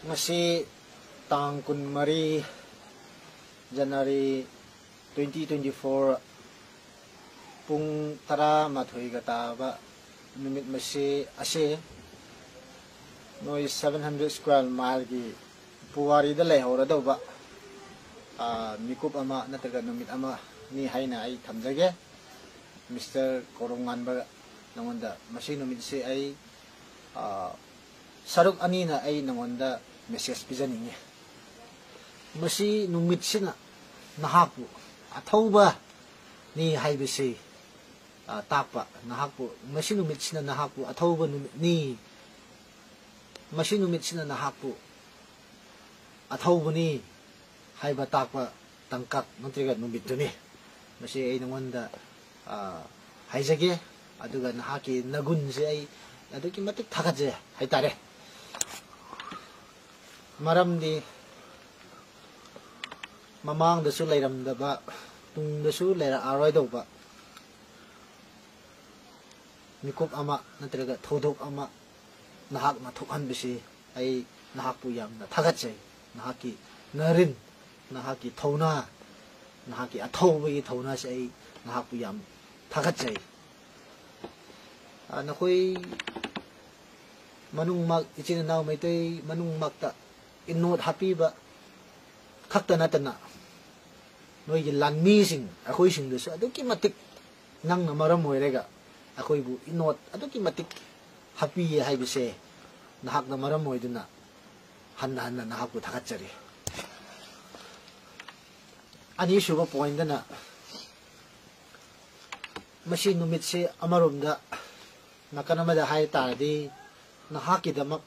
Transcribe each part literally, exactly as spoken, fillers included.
ꯉꯁꯤ ꯇꯥꯡ ꯀꯨꯟꯃꯔꯤ January twenty twenty four, ꯄꯨꯡ ꯇꯔꯥꯃꯥꯊꯣꯏꯒ ꯇꯥꯕ ꯅꯨꯃꯤꯠ ꯃꯁꯤ ꯑꯁꯤ ꯅꯣꯏ seven hundred square mile ꯒꯤ ꯄꯨꯋꯥꯔꯤꯗ ꯂꯩꯍꯧꯔꯗꯧꯕ, ꯑ, ꯃꯤꯀꯨꯞ ꯑꯃ ꯅꯠꯇ꯭ꯔꯒ ꯅꯨꯃꯤꯠ ꯑꯃꯅꯤ ꯍꯥꯏꯅ ꯑꯩ ꯊꯝꯖꯒꯦ꯫ Mister ꯀꯧꯔꯣꯝꯉꯥꯟꯕ, ꯅꯉꯣꯟꯗ ꯃꯁꯤ ꯅꯨꯃꯤꯠꯁꯤ ꯑꯩ, ꯑ, ꯁꯔꯨꯛ ꯑꯅꯤꯅ ꯑꯩ ꯅꯉꯣꯟꯗ message ꯄꯤꯖꯅꯤꯡꯉꯤ꯫ ꯃꯁꯤ ꯅꯨꯃꯤꯠꯁꯤꯅ ꯅꯍꯥꯛꯄꯨ ꯑꯊꯧꯕꯅꯤ ꯍꯥꯏꯕꯁꯤ, ꯑ, ꯇꯥꯛꯄ, ꯅꯍꯥꯛꯄꯨ, ꯃꯁꯤ ꯅꯨꯃꯤꯠꯁꯤꯅ ꯅꯍꯥꯛꯄꯨ ꯑꯊꯧꯕ ꯅꯨꯃꯤꯠꯅꯤ, ꯃꯁꯤ ꯅꯨꯃꯤꯠꯁꯤꯅ ꯅꯍꯥꯛꯄꯨ ꯑꯊꯧꯕꯅꯤ ꯍꯥꯏꯕ ꯇꯥꯛꯄ ꯇꯥꯡꯀꯛ ꯅꯠꯇ꯭ꯔꯒ ꯅꯨꯃꯤꯠꯇꯨꯅꯤ꯫ ꯃꯁꯤ ꯑꯩ ꯅꯉꯣꯟꯗ, ꯑ, ꯍꯥꯏꯖꯒꯦ꯫ ꯑꯗꯨꯒ ꯅꯍꯥꯛꯀꯤ ꯅꯒꯨꯟꯁꯦ ꯑꯩ ꯑꯗꯨꯛꯀꯤ ꯃꯇꯤꯛ ꯊꯥꯒꯠꯆꯩ ꯍꯥꯏꯇꯥꯔꯦ꯫ ꯃꯔꯝꯗꯤ ꯃꯃꯥꯡꯗꯁꯨ ꯂꯩꯔꯝꯗꯕ, ꯇꯨꯡꯗꯁꯨ ꯂꯩꯔꯛꯑꯔꯣꯏꯗꯧꯕ ꯃꯤꯀꯨꯞ ꯑꯃ ꯅꯠꯇ꯭ꯔꯒ ꯊꯧꯗꯣꯛ ꯑꯃ ꯅꯍꯥꯛꯅ ꯊꯣꯛꯍꯟꯕꯁꯤ ꯑꯩ ꯅꯍꯥꯛꯄꯨ ꯌꯥꯝꯅ ꯊꯥꯒꯠꯆꯩ꯫ ꯅꯍꯥꯛꯀꯤ ꯅꯔꯤꯟ, ꯅꯍꯥꯛꯀꯤ ꯊꯧꯅꯥ, ꯅꯍꯥꯛꯀꯤ ꯑꯊꯧꯕꯒꯤ ꯊꯧꯅꯥꯁꯦ ꯑꯩ ꯅꯍꯥꯛꯄꯨ ꯌꯥꯝ ꯊꯥꯒꯠꯆꯩ꯫ ꯑ, ꯅꯈꯣꯏ ꯃꯅꯨꯡꯃꯛ, ꯏꯆꯤꯟ ꯏꯅꯥꯎ ꯃꯩꯇꯩ ꯃꯅꯨꯡꯃꯛꯇ ꯏꯅꯣꯠ ꯍꯥꯞꯄꯤꯕ ꯈꯛꯇ ꯅꯠꯇꯅ, ꯅꯣꯏꯒꯤ ꯂꯥꯟꯃꯤꯁꯤꯡ, ꯑꯩꯈꯣꯏꯁꯤꯡꯗꯁꯨ ꯑꯗꯨꯛꯀꯤ ꯃꯇꯤꯛ ꯅꯪꯅ ꯃꯔꯝ ꯑꯣꯏꯔꯒ ꯑꯩꯈꯣꯏꯕꯨ ꯏꯅꯣꯠ ꯑꯗꯨꯛꯀꯤ ꯃꯇꯤꯛ ꯍꯥꯞꯄꯤꯌꯦ ꯍꯥꯏꯕꯁꯦ ꯅꯍꯥꯛꯅ ꯃꯔꯝ ꯑꯣꯏꯗꯨꯅ ꯍꯟꯅ ꯍꯟꯅ ꯅꯍꯥꯛꯄꯨ ꯊꯥꯒꯠꯆꯔꯤ꯫ ꯑꯅꯤꯁꯨꯕ point ꯇꯅ, ꯃꯁꯤ ꯅꯨꯃꯤꯠꯁꯤ ꯑꯃꯔꯣꯝꯗ ꯅꯥꯀꯟ ꯑꯃꯗ ꯍꯥꯏ ꯇꯥꯔꯗꯤ ꯅꯍꯥꯛꯀꯤꯗꯃꯛ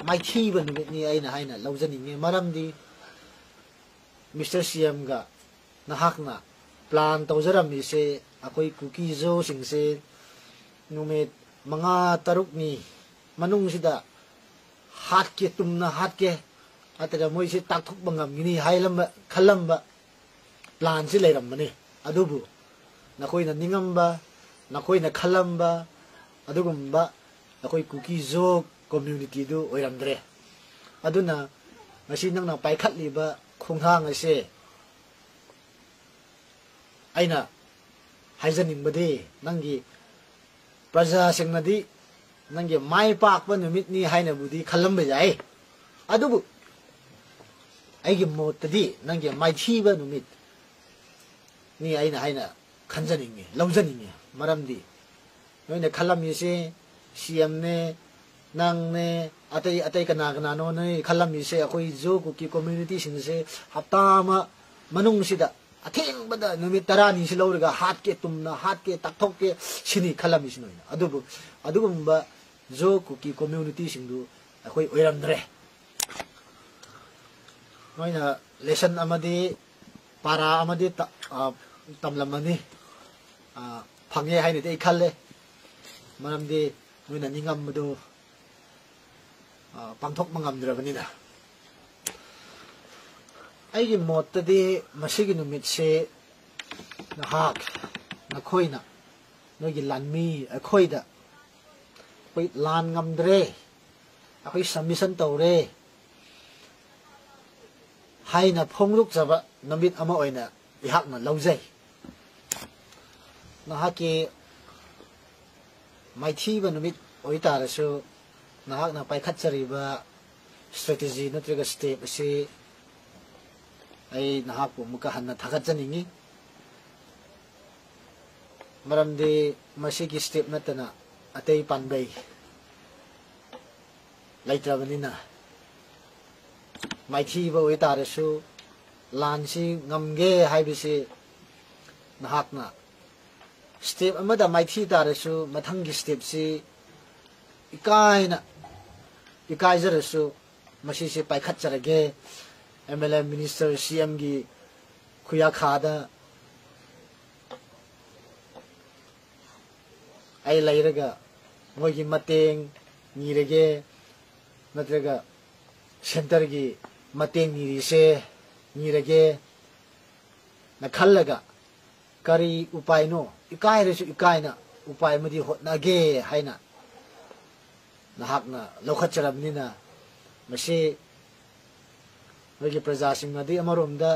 ꯃꯥꯏꯊꯤꯕ ꯅꯨꯃꯤꯠꯅꯤ ꯑꯩꯅ ꯍꯥꯏꯅ ꯂꯧꯖꯅꯤꯡꯉꯤ꯫ ꯃꯔꯝꯗꯤ Mister C M ꯒ ꯅꯍꯥꯛꯅ plan ꯇꯧꯖꯔꯝꯃꯤꯁꯦ, ꯑꯩꯈꯣꯏ ꯀꯨꯀꯤ ꯖꯣꯁꯤꯡꯁꯦ ꯅꯨꯃꯤꯠ ꯃꯉꯥ ꯇꯔꯨꯛꯅꯤ ꯃꯅꯨꯡꯁꯤꯗ ꯍꯥꯠꯀꯦ, ꯇꯨꯝꯅ ꯍꯥꯠꯀꯦ, ꯅꯠꯇ꯭ꯔꯒ ꯃꯣꯏꯁꯦ ꯇꯥꯛꯊꯣꯛꯄ ꯉꯝꯒꯅꯤ ꯍꯥꯏꯂꯝꯕ, ꯈꯜꯂꯝꯕ plan ꯁꯤ ꯂꯩꯔꯝꯕꯅꯤ꯫ ꯑꯗꯨꯕꯨ ꯅꯈꯣꯏꯅ ꯅꯤꯡꯉꯝꯕ, ꯅꯈꯣꯏꯅ ꯈꯜꯂꯝꯕ ꯑꯗꯨꯒꯨꯝꯕ ꯑꯩꯈꯣꯏ ꯀꯨꯀꯤ ꯖꯣ community ꯗꯨ ꯑꯣꯏꯔꯝꯗ꯭ꯔꯦ꯫ ꯑꯗꯨꯅ ꯉꯁꯤ ꯅꯪꯅ ꯄꯥꯏꯈꯠꯂꯤꯕ ꯈꯣꯡꯊꯥꯡ ꯑꯁꯦ ꯑꯩꯅ ꯍꯥꯏꯖꯅꯤꯡꯕꯗꯤ, ꯅꯪꯒꯤ ꯄ꯭ꯔꯖꯥꯁꯤꯡꯅꯗꯤ ꯅꯪꯒꯤ ꯃꯥꯏ ꯄꯥꯛꯄ ꯅꯨꯃꯤꯠꯅꯤ ꯍꯥꯏꯅꯕꯨꯗꯤ ꯈꯜꯂꯝꯕ ꯌꯥꯏ, ꯑꯗꯨꯕꯨ ꯑꯩꯒꯤ ꯃꯣꯠꯇꯗꯤ ꯅꯪꯒꯤ ꯃꯥꯏꯊꯤꯕ ꯅꯨꯃꯤꯠꯅꯤ ꯑꯩꯅ ꯍꯥꯏꯅ ꯈꯟꯖꯅꯤꯡꯉꯤ, ꯂꯧꯖꯅꯤꯡꯉꯤ꯫ ꯃꯔꯝꯗꯤ ꯅꯣꯏꯅ ꯈꯜꯂꯝꯃꯤꯁꯦ, ꯁꯤ ꯑꯦꯝꯅꯦ, ꯅꯪꯅꯦ, ꯑꯇꯩ ꯑꯇꯩ ꯀꯅꯥ ꯀꯅꯥꯅꯣ ꯅꯣꯏ ꯈꯜꯂꯝꯃꯤꯁꯦ, ꯑꯩꯈꯣꯏ ꯖꯣ ꯀꯨꯀꯤ ꯀꯝꯃ꯭ꯌꯨꯅꯤꯇꯤꯁꯤꯡꯁꯦ ꯍꯞꯇꯥ ꯑꯃ ꯃꯅꯨꯡꯁꯤꯗ ꯑꯊꯦꯡꯕꯗ ꯅꯨꯃꯤꯠ ꯇꯔꯥꯅꯤꯁꯤ ꯂꯧꯔꯒ ꯍꯥꯠꯀꯦ, ꯇꯨꯝꯅ ꯍꯥꯠꯀꯦ, ꯇꯥꯛꯊꯣꯛꯀꯦ, ꯁꯤꯅꯤ ꯈꯜꯂꯝꯃꯤꯁꯤ ꯅꯣꯏꯅ꯫ ꯑꯗꯨꯕꯨ ꯑꯗꯨꯒꯨꯝꯕ ꯖꯣ ꯀꯨꯀꯤ ꯀꯝꯃ꯭ꯌꯨꯅꯤꯇꯤꯁꯤꯡꯗꯨ ꯑꯩꯈꯣꯏ ꯑꯣꯏꯔꯝꯗ꯭ꯔꯦ꯫ ꯅꯣꯏꯅ ꯂꯦꯁꯟ ꯑꯃꯗꯤ ꯄꯥꯔꯥ ꯑꯃꯗꯤ ꯇ-, ꯑ, ꯇꯝꯂꯝꯃꯅꯤ, ꯑ, ꯐꯪꯉꯦ ꯍꯥꯏꯅꯗꯤ ꯑꯩ ꯈꯜꯂꯦ꯫ ꯃꯔꯝꯗꯤ ꯅꯣꯏꯅ ꯅꯤꯡꯉꯝꯕꯗꯨ, ꯑ, ꯄꯥꯡꯊꯣꯛꯄ ꯉꯝꯗ꯭ꯔꯕꯅꯤꯅ꯫ ꯑꯩꯒꯤ ꯃꯣꯠꯇꯗꯤ ꯃꯁꯤꯒꯤ ꯅꯨꯃꯤꯠꯁꯦ ꯅꯍꯥꯛ, ꯅꯈꯣꯏꯅ, ꯅꯣꯏꯒꯤ ꯂꯥꯟꯃꯤ ꯑꯩꯈꯣꯏꯗ, "ꯑꯩꯈꯣꯏ ꯂꯥꯟ ꯉꯝꯗ꯭ꯔꯦ, ꯑꯩꯈꯣꯏ ꯁꯕꯃꯤꯁꯟ ꯇꯧꯔꯦ" ꯍꯥꯏꯅ ꯐꯣꯡꯗꯣꯛꯆꯕ ꯅꯨꯃꯤꯠ ꯑꯃ ꯑꯣꯏꯅ ꯑꯩꯍꯥꯛꯅ ꯂꯧꯖꯩ꯫ ꯅꯍꯥꯛꯀꯤ ꯃꯥꯏꯊꯤꯕ ꯅꯨꯃꯤꯠ ꯑꯣꯏꯇꯥꯔꯁꯨ, ꯅꯍꯥꯛꯅ ꯄꯥꯏꯈꯠꯆꯔꯤꯕ ꯁ꯭ꯇ꯭ꯔꯦꯇꯦꯖꯤ ꯅꯠꯇ꯭ꯔꯒ ꯁ꯭ꯇꯦꯞ ꯑꯁꯤ ꯑꯩ ꯅꯍꯥꯛꯄꯨ ꯑꯃꯨꯛꯀ ꯍꯟꯅ ꯊꯥꯒꯠꯆꯅꯤꯡꯏ꯫ ꯃꯔꯝꯗꯤ ꯃꯁꯤꯒꯤ ꯁ꯭ꯇꯦꯞ ꯅꯠꯇꯅ ꯑꯇꯩ ꯄꯥꯝꯕꯩ ꯂꯩꯇ꯭ꯔꯕꯅꯤꯅ, ꯃꯥꯏꯊꯤꯕ ꯑꯣꯏꯇꯥꯔꯁꯨ, ꯂꯥꯟꯁꯤ ꯉꯝꯒꯦ ꯍꯥꯏꯕꯁꯤ ꯅꯍꯥꯛꯅ ꯁ꯭ꯇꯦꯞ ꯑꯃꯗ ꯃꯥꯏꯊꯤ ꯇꯥꯔꯁꯨ, ꯃꯊꯪꯒꯤ ꯁ꯭ꯇꯦꯞꯁꯤ ꯏꯀꯥꯏꯅ, ꯏꯀꯥꯏꯖꯔꯁꯨ, ꯃꯁꯤꯁꯦ ꯄꯥꯏꯈꯠꯆꯔꯒꯦ꯫ ꯑꯦꯝ ꯑꯦꯜ ꯑꯦ, ꯃꯤꯅꯤꯁꯇꯔ, ꯁꯤ ꯑꯦꯝꯒꯤ ꯈꯨꯌꯥꯈꯥꯗ ꯑꯩ ꯂꯩꯔꯒ ꯃꯣꯏꯒꯤ ꯃꯇꯦꯡ ꯅꯤꯔꯒꯦ, ꯅꯠꯇ꯭ꯔꯒ ꯁꯦꯟꯇꯔꯒꯤ ꯃꯇꯦꯡ ꯅꯤꯔꯤꯁꯦ, ꯅꯤꯔꯒꯦ ꯅ ꯈꯜꯂꯒ, ꯀꯔꯤ ꯎꯄꯥꯏꯅꯣ? ꯏꯀꯥꯏꯔꯁꯨ ꯏꯀꯥꯏꯅ ꯎꯄꯥꯏ ꯑꯃꯗꯤ ꯍꯣꯠꯅꯒꯦ ꯍꯥꯏꯅ ꯅꯍꯥꯛꯅ ꯂꯧꯈꯠꯆꯔꯕꯅꯤꯅ, ꯃꯁꯤ ꯑꯩꯈꯣꯏꯒꯤ ꯄ꯭ꯔꯖꯥꯁꯤꯡꯅꯗꯤ ꯑꯃꯔꯣꯝꯗ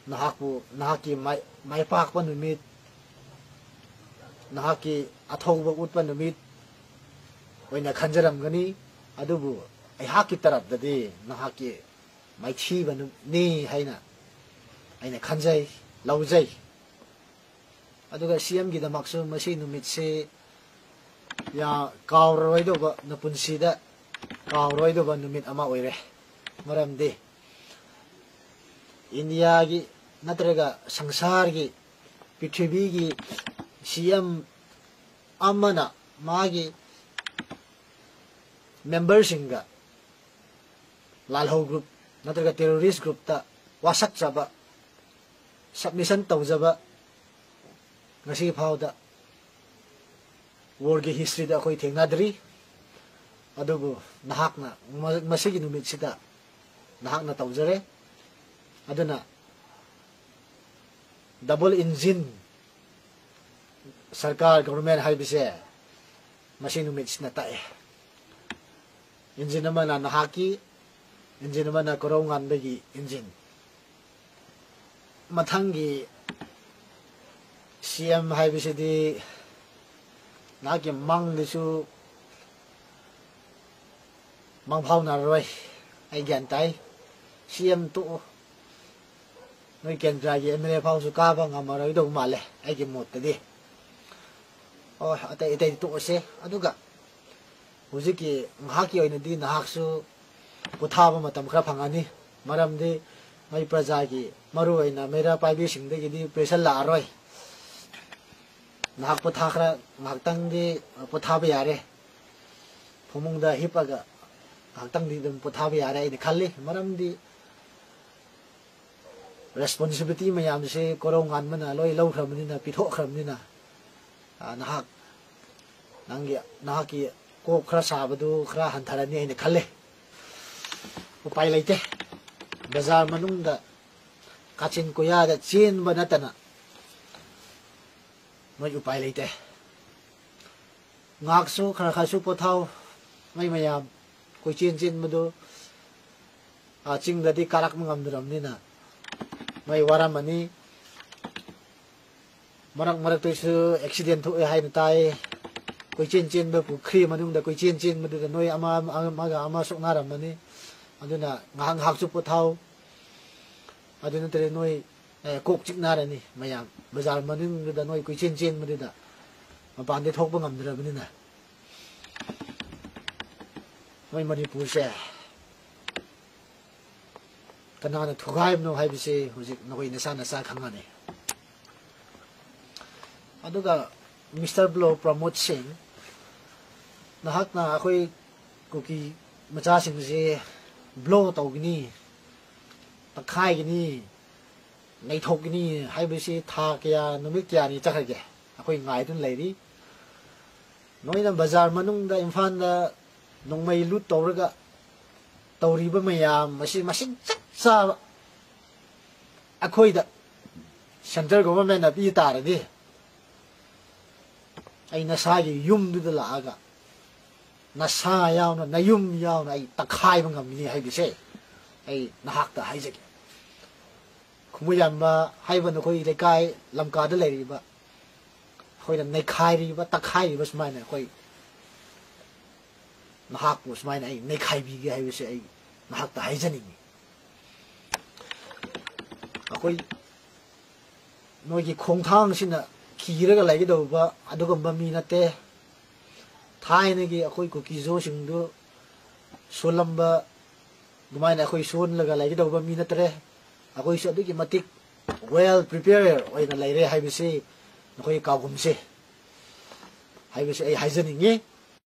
ꯅꯍꯥꯛꯄꯨ, ꯅꯍꯥꯛꯀꯤ ꯃꯥꯏ-, ꯃꯥꯏ ꯄꯥꯛꯄ ꯅꯨꯃꯤꯠ, ꯅꯍꯥꯛꯀꯤ ꯑꯊꯧꯕ ꯎꯠꯄ ꯅꯨꯃꯤꯠ ꯑꯣꯏꯅ ꯈꯟꯖꯔꯝꯒꯅꯤ꯫ ꯑꯗꯨꯕꯨ ꯑꯩꯍꯥꯛꯀꯤ ꯇꯔꯞꯇꯗꯤ ꯅꯍꯥꯛꯀꯤ ꯃꯥꯏꯊꯤꯕ ꯅꯨꯃꯤꯠꯅꯤ ꯍꯥꯏꯅ ꯑꯩꯅ ꯈꯟꯖꯩ, ꯂꯧꯖꯩ꯫ ꯑꯗꯨꯒ ꯁꯤ ꯑꯦꯝꯒꯤꯗꯃꯛꯁꯨ ꯃꯁꯤ ꯅꯨꯃꯤꯠꯁꯤ ꯌꯥ-, ꯀꯥꯎꯔꯔꯣꯏꯗꯧꯕ, ꯅꯄꯨꯟꯁꯤꯗ ꯀꯥꯎꯔꯔꯣꯏꯗꯧꯕ ꯅꯨꯃꯤꯠ ꯑꯃ ꯑꯣꯏꯔꯦ꯫ ꯃꯔꯝꯗꯤ ꯏꯟꯗꯤꯌꯥꯒꯤ ꯅꯠꯇ꯭ꯔꯒ ꯁꯪꯁꯥꯔꯒꯤ, ꯄ꯭ꯔꯤꯊꯤꯕꯤꯒꯤ ꯁꯤ ꯑꯦꯝ ꯑꯃꯅ ꯃꯥꯒꯤ ꯃꯦꯝꯕꯔꯁꯤꯡꯒ ꯂꯥꯜꯍꯧ ꯒ꯭ꯔꯨꯞ ꯅꯠꯇ꯭ꯔꯒ ꯇꯦꯔꯣꯔꯤꯁ ꯒ꯭ꯔꯨꯞꯇ ꯋꯥꯁꯛꯆꯕ, ꯁꯕꯃꯤꯁꯟ ꯇꯧꯖꯕ ꯉꯁꯤ ꯐꯥꯎꯗ ꯋꯥꯔꯜꯒꯤ ꯍꯤꯁꯇ꯭ꯔꯤꯗ ꯑꯩꯈꯣꯏ ꯊꯦꯡꯅꯗ꯭ꯔꯤ꯫ ꯑꯗꯨꯕꯨ ꯅꯍꯥꯛꯅ ꯃ-, ꯃꯁꯤꯒꯤ ꯅꯨꯃꯤꯠꯁꯤꯗ ꯅꯍꯥꯛꯅ ꯇꯧꯖꯔꯦ꯫ ꯑꯗꯨꯅ ꯗꯕꯜ ꯏꯟꯖꯤꯟ ꯁꯔꯀꯥꯔ, ꯒꯣꯚꯔꯟꯃꯦꯟ ꯍꯥꯏꯕꯁꯦ ꯃꯁꯤ ꯅꯨꯃꯤꯠꯁꯤꯅ ꯇꯥꯛꯑꯦ꯫ ꯏꯟꯖꯤꯟ ꯑꯃꯅ ꯅꯍꯥꯛꯀꯤ, ꯏꯟꯖꯤꯟ ꯑꯃꯅ ꯀꯣꯔꯧꯉꯥꯟꯕꯒꯤ ꯏꯟꯖꯤꯟ꯫ ꯃꯊꯪꯒꯤ ꯁꯤ ꯑꯦꯝ ꯍꯥꯏꯕꯁꯤꯗꯤ ꯅꯍꯥꯛꯀꯤ ꯃꯪꯗꯁꯨ ꯃꯪꯐꯥꯎꯅꯔꯔꯣꯏ꯫ ꯑꯩ ꯒ꯭ꯌꯥꯟ ꯇꯥꯏ꯫ ꯁꯤ ꯑꯦꯝ ꯇꯣꯛꯑꯣ꯫ ꯅꯣꯏ ꯀꯦꯟꯗ꯭ꯔꯒꯤ ꯑꯦꯝ ꯑꯦꯜ ꯑꯦ ꯐꯥꯎꯁꯨ ꯀꯥꯕ ꯉꯝꯃꯔꯣꯏꯗꯧꯕ ꯃꯥꯜꯂꯦ, ꯑꯩꯒꯤ ꯃꯣꯠꯇꯗꯤ꯫ ꯑꯣ, ꯑꯇꯩ ꯑꯇꯩꯗꯤ ꯇꯣꯛꯑꯁꯦ꯫ ꯑꯗꯨꯒ ꯍꯧꯖꯤꯛꯀꯤ ꯉꯥꯏꯍꯥꯛꯀꯤ ꯑꯣꯏꯅꯗꯤ ꯅꯍꯥꯛꯁꯨ ꯄꯣꯊꯥꯕ ꯃꯇꯝ ꯈꯔ ꯐꯪꯉꯅꯤ꯫ ꯃꯔꯝꯗꯤ ꯃꯩ ꯄ꯭ꯔꯖꯥꯒꯤ, ꯃꯔꯨꯑꯣꯏꯅ ꯃꯩꯔꯥ ꯄꯥꯏꯕꯤꯁꯤꯡꯗꯒꯤꯗꯤ ꯄ꯭ꯔꯦꯁꯔ ꯂꯥꯛꯑꯔꯣꯏ꯫ ꯅꯍꯥꯛ ꯄꯣꯊꯥ ꯈꯔ, ꯉꯥꯏꯍꯥꯛꯇꯪꯗꯤ ꯄꯣꯊꯥꯕ ꯌꯥꯔꯦ꯫ ꯐꯃꯨꯡꯗ ꯍꯤꯞꯄꯒ ꯉꯥꯏꯍꯥꯛꯇꯪꯗꯤ ꯑꯗꯨꯝ ꯄꯣꯊꯥꯕ ꯌꯥꯔꯦ ꯑꯩꯅ ꯈꯜꯂꯤ꯫ ꯃꯔꯝꯗꯤ ꯔꯦꯁꯄꯣꯟꯁꯤꯕꯤꯂꯤꯇꯤ ꯃꯌꯥꯝꯁꯦ ꯀꯣꯔꯧꯉꯥꯟꯕꯅ ꯂꯣꯏ ꯂꯧꯈ꯭ꯔꯕꯅꯤꯅ, ꯄꯤꯊꯣꯛꯈ꯭ꯔꯕꯅꯤꯅ, ꯑ, ꯅꯍꯥꯛ, ꯅꯪꯒꯤ, ꯅꯍꯥꯛꯀꯤ ꯀꯣꯛ ꯈꯔ ꯁꯥꯕꯗꯨ ꯈꯔ ꯍꯟꯊꯔꯅꯤ ꯍꯥꯏꯅ ꯈꯜꯂꯦ꯫ ꯎꯄꯥꯏ ꯂꯩꯇꯦ꯫ ꯕꯖꯥꯔ ꯃꯅꯨꯡꯗ ꯀꯥꯆꯤꯟ ꯀꯣꯌꯥꯗ ꯆꯦꯟꯕ ꯅꯠꯇꯅ ꯅꯣꯏ ꯎꯄꯥꯏ ꯂꯩꯇꯦ꯫ ꯉꯥꯏꯍꯥꯛꯁꯨ ꯈꯔ ꯈꯔꯁꯨ ꯄꯣꯊꯥꯎ, ꯃꯩ ꯃꯌꯥꯝ꯫ ꯀꯣꯏꯆꯦꯟ ꯆꯦꯟꯕꯗꯨ, ꯑ, ꯆꯤꯡꯗꯗꯤ ꯀꯥꯔꯛꯄ ꯉꯝꯗ꯭ꯔꯕꯅꯤꯅ ꯅꯣꯏ ꯋꯥꯔꯝꯃꯅꯤ꯫ ꯃꯔꯛ ꯃꯔꯛꯇꯁꯨ ꯑꯦꯛꯁꯤꯗꯦꯟ ꯊꯣꯛꯑꯦ ꯍꯥꯏꯅ ꯇꯥꯏ꯫ ꯀꯣꯏꯆꯦꯟ ꯆꯦꯟꯕ, ꯄꯨꯈ꯭ꯔꯤ ꯃꯅꯨꯡꯗ ꯀꯣꯏꯆꯦꯟ ꯆꯦꯟꯕꯗꯨꯗ ꯅꯣꯏ ꯑꯃ, ꯑꯃꯒ ꯑꯃ ꯁꯣꯛꯅꯔꯝꯃꯅꯤ꯫ ꯑꯗꯨꯅ ꯉꯥꯏꯍꯥꯛ ꯉꯥꯏꯍꯥꯛꯁꯨ ꯄꯣꯊꯥꯎ꯫ ꯑꯗꯨ ꯅꯠꯇ꯭ꯔꯗꯤ ꯅꯣꯏ, ꯑꯦ, ꯀꯣꯛ ꯆꯤꯛꯅꯔꯅꯤ ꯃꯌꯥꯝ꯫ ꯕꯖꯥꯔ ꯃꯅꯨꯡꯗꯨꯗ ꯅꯣꯏ ꯀꯣꯏꯆꯦꯟ ꯆꯦꯟꯕꯗꯨꯗ ꯃꯄꯥꯟꯗꯤ ꯊꯣꯛꯄ ꯉꯝꯗ꯭ꯔꯕꯅꯤꯅ꯫ ꯃꯣꯏ ꯃꯅꯤꯄꯨꯔꯁꯦ ꯀꯅꯥꯅ ꯊꯨꯒꯥꯏꯕꯅꯣ ꯍꯥꯏꯕꯁꯦ ꯍꯧꯖꯤꯛ ꯅꯈꯣꯏ ꯅꯁꯥ ꯅꯁꯥ ꯈꯪꯉꯅꯤ꯫ ꯑꯗꯨꯒ ꯃꯤꯁꯇꯔ ꯕ꯭ꯂꯣ ꯄ꯭ꯔꯃꯣꯗ ꯁꯤꯡ, ꯅꯍꯥꯛꯅ ꯑꯩꯈꯣꯏ ꯀꯨꯀꯤ ꯃꯆꯥꯁꯤꯡꯁꯦ ꯕ꯭ꯂꯣ ꯇꯧꯒꯅꯤ, ꯇꯛꯈꯥꯏꯒꯅꯤ, ꯅꯩꯊꯣꯛꯀꯅꯤ ꯍꯥꯏꯕꯁꯤ ꯊꯥ ꯀꯌꯥ, ꯅꯨꯃꯤꯠ ꯀꯌꯥꯅꯤ ꯆꯠꯈ꯭ꯔꯒꯦ? ꯑꯩꯈꯣꯏ ꯉꯥꯏꯗꯨꯅ ꯂꯩꯔꯤ꯫ ꯅꯣꯏꯅ ꯕꯖꯥꯔ ꯃꯅꯨꯡꯗ, ꯏꯝꯐꯥꯜꯗ ꯅꯣꯡꯃꯩ ꯂꯨꯠ ꯇꯧꯔꯒ ꯇꯧꯔꯤꯕ ꯃꯌꯥꯝ ꯑꯁꯤ ꯃꯁꯤꯡ ꯆꯞ ꯆꯥꯕ ꯑꯩꯈꯣꯏꯗ ꯁꯦꯟꯇ꯭ꯔꯦꯜ ꯒꯣꯚꯔꯟꯃꯦꯟꯅ ꯄꯤ ꯇꯥꯔꯗꯤ, ꯑꯩ ꯅꯁꯥꯒꯤ ꯌꯨꯝꯗꯨꯗ ꯂꯥꯛꯑꯒ ꯅꯁꯥ ꯌꯥꯎꯅ, ꯅꯌꯨꯝ ꯌꯥꯎꯅ ꯑꯩ ꯇꯛꯈꯥꯏꯕ ꯉꯝꯒꯅꯤ ꯍꯥꯏꯕꯁꯦ ꯑꯩ ꯅꯍꯥꯛꯇ ꯍꯥꯏꯖꯒꯦ꯫ ꯈꯨꯃꯨꯌꯥꯝꯕ ꯍꯥꯏꯕ ꯅꯈꯣꯏ ꯂꯩꯀꯥꯏ ꯂꯝꯀꯥꯗ ꯂꯩꯔꯤꯕ, ꯑꯩꯈꯣꯏꯅ ꯅꯩꯈꯥꯏꯔꯤꯕ, ꯇꯛꯈꯥꯏꯔꯤꯕ ꯁꯨꯃꯥꯏꯅ ꯑꯩꯈꯣꯏ ꯅꯍꯥꯛꯄꯨ ꯁꯨꯃꯥꯏꯅ ꯑꯩ ꯅꯩꯈꯥꯏꯕꯤꯒꯦ ꯍꯥꯏꯕꯁꯦ ꯑꯩ ꯅꯍꯥꯛꯇ ꯍꯥꯏꯖꯅꯤꯡꯉꯤ꯫ ꯑꯩꯈꯣꯏ ꯅꯣꯏꯒꯤ ꯈꯣꯡꯊꯥꯡꯁꯤꯅ ꯀꯤꯔꯒ ꯂꯩꯒꯗꯧꯕ ꯑꯗꯨꯒꯨꯝꯕ ꯃꯤ ꯅꯠꯇꯦ꯫ ꯊꯥꯏꯅꯒꯤ ꯑꯩꯈꯣꯏ ꯀꯨꯀꯤꯖꯣꯁꯤꯡꯗꯨ ꯁꯣꯜꯂꯝꯕ ꯑꯗꯨꯃꯥꯏꯅ ꯑꯩꯈꯣꯏ ꯁꯣꯜꯂꯒ ꯂꯩꯒꯗꯧꯕ ꯃꯤ ꯅꯠꯇ꯭ꯔꯦ꯫ ꯑꯩꯈꯣꯏꯁꯨ ꯑꯗꯨꯛꯀꯤ ꯃꯇꯤꯛ well prepared ꯑꯣꯏꯅ ꯂꯩꯔꯦ ꯍꯥꯏꯕꯁꯤ ꯅꯈꯣꯏ ꯀꯥꯎꯒꯨꯝꯁꯦ ꯍꯥꯏꯕꯁꯤ ꯑꯩ ꯍꯥꯏꯖꯅꯤꯡꯉꯤ꯫